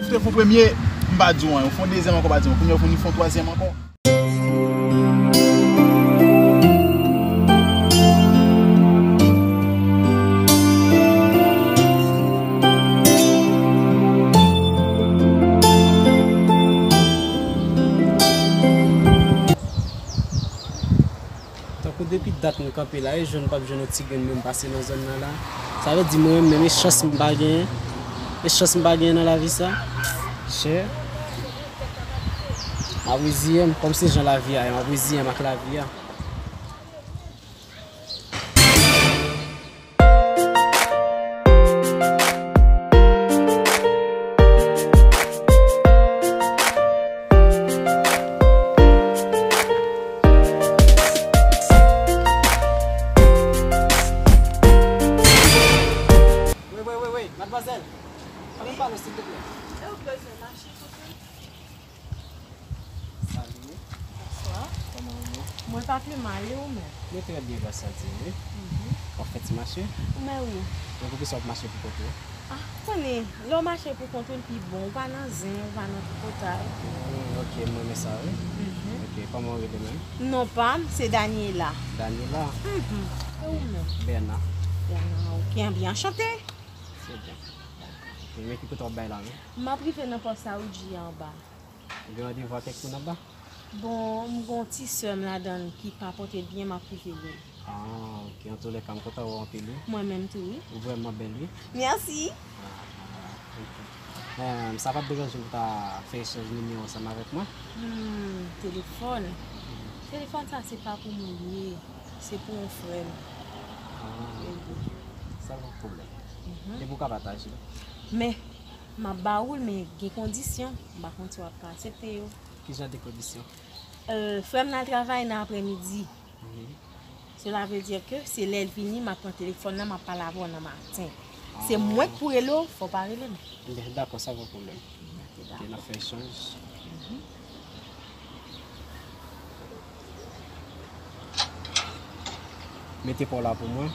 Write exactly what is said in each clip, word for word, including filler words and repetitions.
Te fon premye, m pa di w anyen. Ou fon dezyèm ankò, pa di w anyen. Kounye a ou fon, fon twazyèm ankò. Tankou depi dat nou kanpe la, e jwenn p ap jwenn yon ti grenn moun pase nan zòn nan la. Sa vle di mwen menm, menm e chans m pa genyen. E chans m pa genyen nan lavi sa. Chè. M ap reziye m, kòm se jan lavi a ye, m ap reziye m ak lavi a. Wi, wi, wi, wi, madmwazèl. Ann pale, silvouplè. Ou bezwen mache pou ou? Salut. Bonswa. Kòman ou ye? Mwen pa pi mal, e ou menm? Mwen trè byen, gras a Dye, wi. Mhm. W ap fè ti mache? Men wi. Men poukisa w ap mache pou kont ou? Ah, konnen, lè w mache pou kont ou, l pi bon. Ou pa nan zen, ou pa nan tripotay. Hmm, ok, m renmen sa, wi. Mhm. Ok, kòman w rele menm? Non pa m, se Daniela. Daniela? Mhm. E ou menm? Bernard. Bernard, ok. Anbyen, anchante. Se byen. Ok, men ki kote w ap bay la menm? M ap rive nan pòs Saoudji a anba. Ou gen randevou ak kèk moun anba? Bon, m gon ti sè m ladan l ki pa pòte l byen, m ap rive li. Ah, ok. Antoulèka, m kontan wè w anpil, wi. Mwen menm tou, wi. Ou vrèman bèl, wi. Mèsi. Ah, ah, ok. Em, sa p ap deranje w pou ta fè echanj nimewo ansanm avèk mwen? Hmm, telefòn. Telefòn sa, se pa pou mwen li ye. Se pou yon frè m. Ah, ok. Sa pa pwoblèm. Mhm. Depi w ka pataje. Men, m ap ba ou l, men gen kondisyon. M pa konn si w ap ka aksepte yo. Ki jan de kondisyon? Euh, frè m nan al travay nan aprèmidi. Mhm. Cela veut dire que se lè l vini, m ap pran telefòn nan, m ap pale avè w nan maten. Se mwen ki pou rele w, fò w pa rele m. Byen, dakò, sa pa pwoblèm. Ok, dakò. Ok, n ap fè echanj. Mhm. Mete pa w la pou mwen.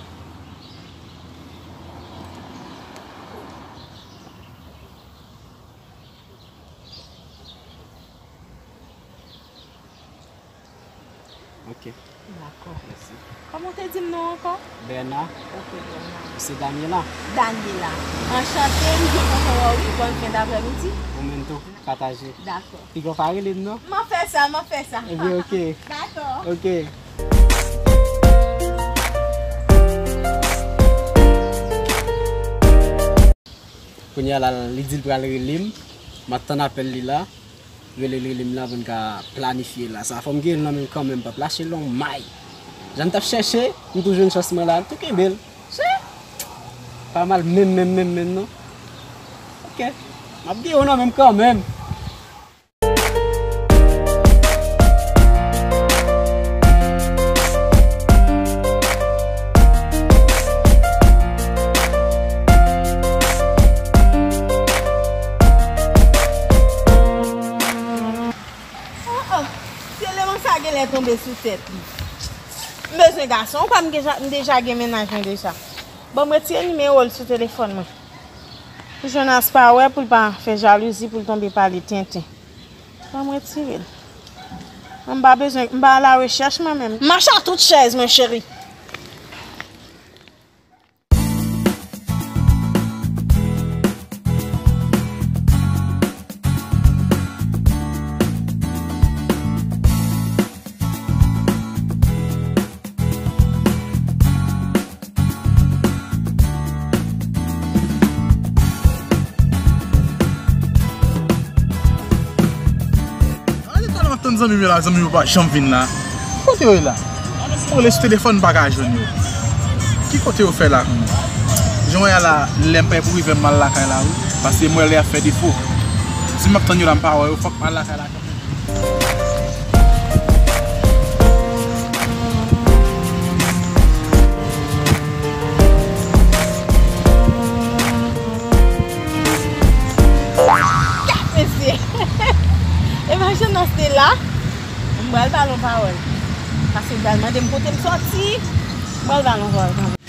Ok. Dakò. Mèsi. Kòman w te di m non ankò? Bernard. Ok, Bernard. Se Daniela. Daniela. Anchante, m byen kontan wè w, wi. Bòn fen daprèmidi. Ou menm tou, pataje. Dakò. Piga w pa rele m non. M ap fè sa, m ap fè sa. Ebyen, ok. Dakò. Ok. Kounye a la, li di l pral rele m. M ap tann apèl li la. Rele l, rele m la pou n ka planifye la. Sa fò m gen l nan men m kanmenm, p ap lache l yon may. Jan m t ap chèche, m tou jwenn chans mwen la, m tou kenbe l. Chè! Pa mal menm, menm, menm, menm, non. Ok. M ap gen w nan men m kanmenm. Ah, ah. Ti eleman sa genlè tonbe sou tèt li. M bezwen gason, ou kwè m deja, m deja gen mennaj mwen deja. Ban m retire nimewo l sou telefòn mwen. Jonas pa wè pou l pa fè jalouzi, pou l tonbe pale tenten. Ban m retire l. M pa bezwen, m pa alarechèch mwen menm. M mache a tout chèz mwen, cheri. Gade talè m ap tann zanmi m yo la, zanmi m yo pa janm vin la. Kote yo ye la? M rele sou telefòn, m pa ka jwenn yo. Ki kote yo fè la kounye a? Jan w wè a la, lè m pè pou rive, m al lakay la, wi. Paske m wè lè a fè defo. Si m ap tann yo la, m pa wè yo, fòk m al lakay la kanmenm. Gad mesye! E machann nan se la, m pral ba l yon pawòl. Paske l pral mande m kote m sòti, m pral ba l yon pawòl kanmenm.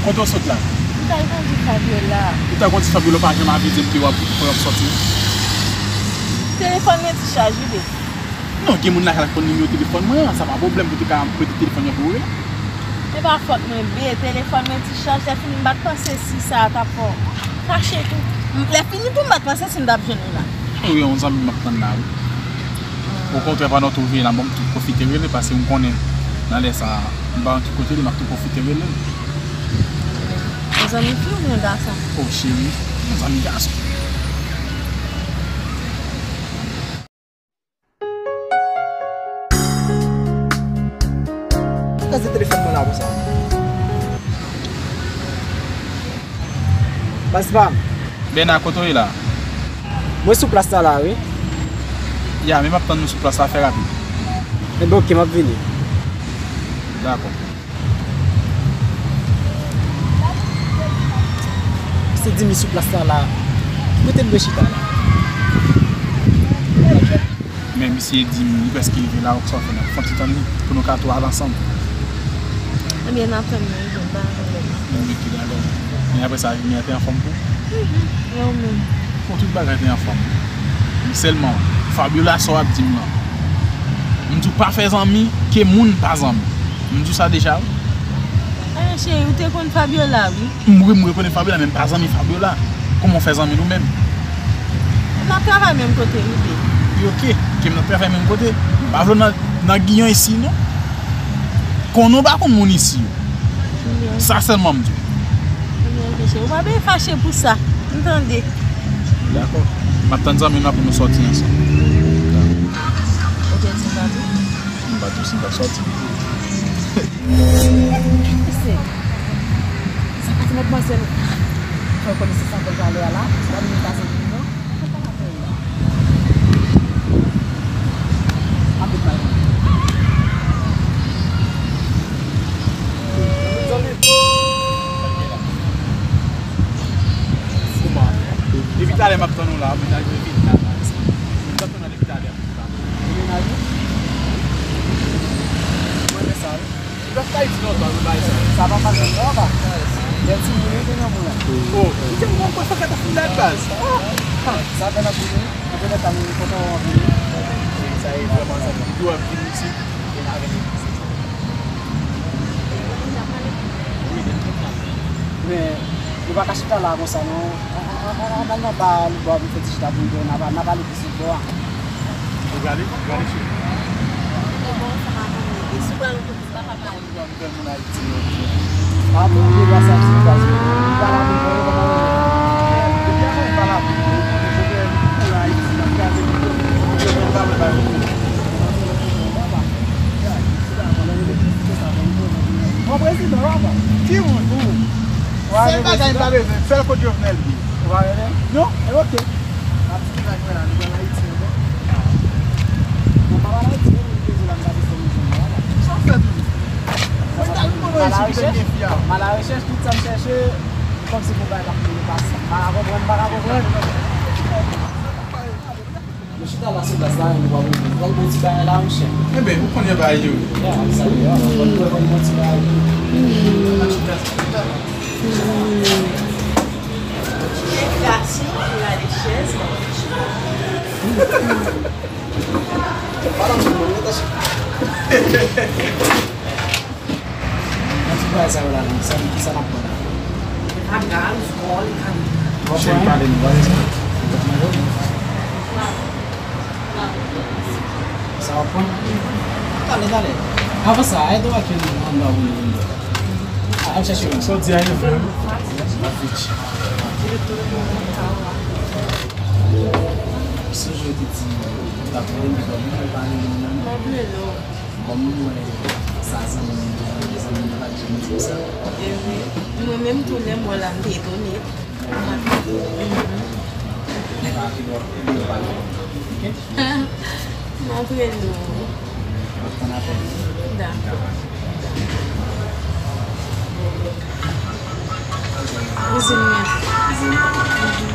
Kote w sot la? M t al kondi Fabiola. Ou t al kondi Fabiola, ou pa janm avize m ke w ap, w ap soti? Telefòn mwen ti chaj wi, bebe. Non, gen moun lakay la ki konn nimewo telefòn mwen an, sa pa pwoblèm pou te ka prete telefòn nan pou ou rele. E pa fòt mwen, bebe, telefòn mwen ti chaj, lè fini m pa t panse si sa t ap fè w fache tou. Lè fini tou m pa t panse si m t ap jwenn ou la. Wi, yon zanmi m ap tann la, wi. Okontrè, pandan w tou veye la, bon, m tou pwofite rele, paske m konnen nan lè sa, m pa nan ki kote li, m ap tou pwofite rele l. Yon zanmi fi oubyen gason? O, cheri, yon zanmi gason. Kraze telefòn mwen la konsa. Baz pa m. Bèna, kote w ye la? Mwen sou plas la la, wi. Ya, men m ap tann nou sou plas la, fè rapid. Enben, oke, m ap vini. Dakò. Se di mi sou plas la la. Kote m dwe chita la? Men misye di m, li prèske rive la, sa w fè, n ap fè yon ti tann li, pou nou ka tou al ansanm. Ebyen, n ap tann li, m pa gen pwoblèm. Men wi, tout alè. Men apre sa, jounen an te anfòm pou ou? Mhm. E ou menm? Bon, tout bagay te anfòm. Men sèlman, Fabiola, sa w ap di m lan. M di w pa fè zanmi, ke moun pa zanmi. M di w sa deja, wi. Eh, cheri, ou te konn Fabiola, wi. M, wi, m rekonèt Fabiola, men m pa zanmi Fabiola. Kòman w fè zanmi l ou menm? N ap travay menm kote, wi, bebe. Wi, oke. Ke m ap travay menm kote. M pa vle w nan, nan giyon isi, non. Konnen w pa konn moun isi yo. Sa sèlman m di w. Ebyen, oke, cheri. Ou pa bezwen fache pou sa. M tande. Dakò. M ap tann zanmi nou la pou nou sòti ansanm. Ou te di m pa tou? M pa tou si m t ap sòti. Mesye, sa pa ti madmwazèl fè w konnen se sa fè valè a la, se pa moun pa zanmi non. Fè pa la fè la. Anpil mal. Depi talè m ap tann ou la, mennaj mwen vin la. M t ap tann ou depi talè. Mennaj ou? Mwen renmen sa wi. Li pa t Ayiti lontan, nou bay sa. Sa pa fasil non, pa. Gen timoun wi, gen granmoun la. Oh, li te mwen kwè fòk ata fin dat baz. Sa fè nan pou nou. Mwen kontan sa, mwen kontan wè w anpil. Sa e vrèman sa. Li dwe ap vin isit. Vin avèk li. Wi, gen tout la. Men, nou pa ka chita la konsa non. An, an, an, an, al nan ba, nou ba, nou fè ti chita pou nou, n a, n a pale plis sou bò a. Ou gade, ou gade cheri. Li bon, sa pa konn rete. Si w pral yon kote, se pa papa li. Ou pral fè moun Ayiti yo. Pa tande ba sa ti baz yo. Ou pa la pou mwen, ou pa la pou mwen. Depi avan ou pa la pou mwen. Ou fè moun Ayiti, n ap gade moun yo. Ou fè moun pa mwen ba yo. Bon prezidan, papa. Ki moun? Ou. Sèl bagay m pa bezwen, fè l kot Jovenel ye. Ou pa renmen? Non, e oke. N ap di ki bagay la, nou pral Ayiti ankò. Bon, pa pral Ayiti, men nou bezwen la, nou pa bezwen nou jwenn la. Sa w fè toujou? Mwen ta vin konnen Ayiti ki te gen fi a. M a la rechèch, tout sa m chèche, kòmsi pou bagay pa fini pase. M pa ka konprann, m pa ka konprann. Nou chita la sou plas la, nou pral, nou pral bwè ti bagay la, monchè. Enben, ou konnen bagay yo. Ya, sa yo, nou pral bwè ti bagay yo. Envitasyon pou gade chèz. Nan ti bagay sa yo la, sa ki sa n ap pran la? Li pa gaz, kò, li ka. W ap pran? Cheri, pale nou, pale nou. Sa w ap pran? Talè, talè. Avan sa, ede w ak youn nan anndan pou nou vin bò. Al chèche youn. Sa w di a, yo fè? Sonje w te di, w t ap rele m, men w pa rele m nan. M ap rele w. Kòm mwen wè sa zanmi m, zanmi m pa t janm di m sa. E wi. Mwen menm tou, lè m wè l la, m te etone. Mwen pa t konprann. Mwen pa t konprann. Oke? M ap rele w. M ap tann apèl. Dakò. Kouzin mwen. Kouzin? Mhm.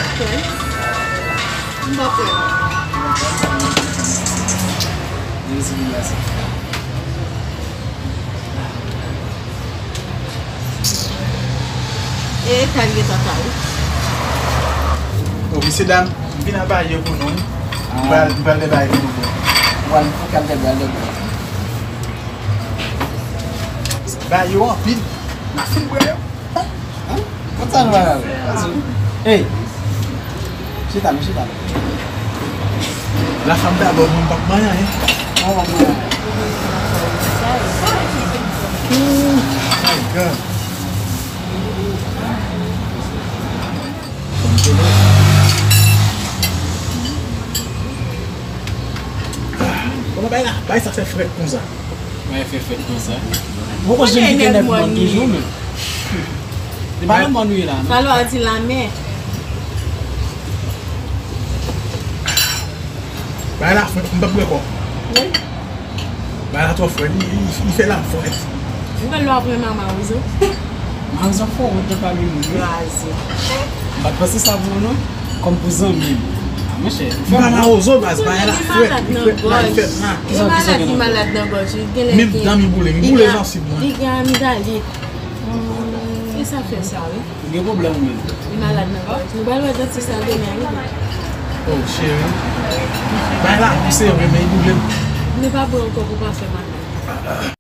Oke. M pa pè. Kouzin mwen, mèsi. Sa l gentan ta wi. O, mesye dam, m vin a baye pou nou. M pral, m pral fè baye pou nou. Ou al fè kal fè bwè, al fè bwè. Baye yo anpil. N ap fin bwè yo. Hein? Kot sa nou pral? Ey! Chita, men chita. La femme d'abord, mwen p ap manyen anyen. Mwen p ap manyen anyen. Oh my God. Kòman bay la? Bay sa fè frèt konsa. Mwen fè fèt konsa. Ou poko janm kite nèg mòn toujou, men. Se pa nan mòn ou ye la, non? Sa lò a di lamè. Bay la frèt, m p ap bwè kò. Wi. Bay la twò frèt, li, li, li fè la frèt. Ou wè lò apre mama Rozo? Mama Rozo fò wont nan pami moun, wi. Kraze. M pa t panse sa pou ou, non. Kòm pou zanmi m. A, monchè, ou fè mama Rozo, baz, bay la frèt, li frèt la, li fèt la. Li malad, li malad nan gòj, wi. Genlè menm dan m boule, m boule jansib mwen. Li gen amidalit. E sa fè sa, wi. Ou gen pwoblèm ou menm. Li malad nan gòj. Nou pral wè dantis la demen, wi. Oh, cheri. Bay la pouse, wi, men li boule m. Nou pa bwè ankò pou pa fè malad.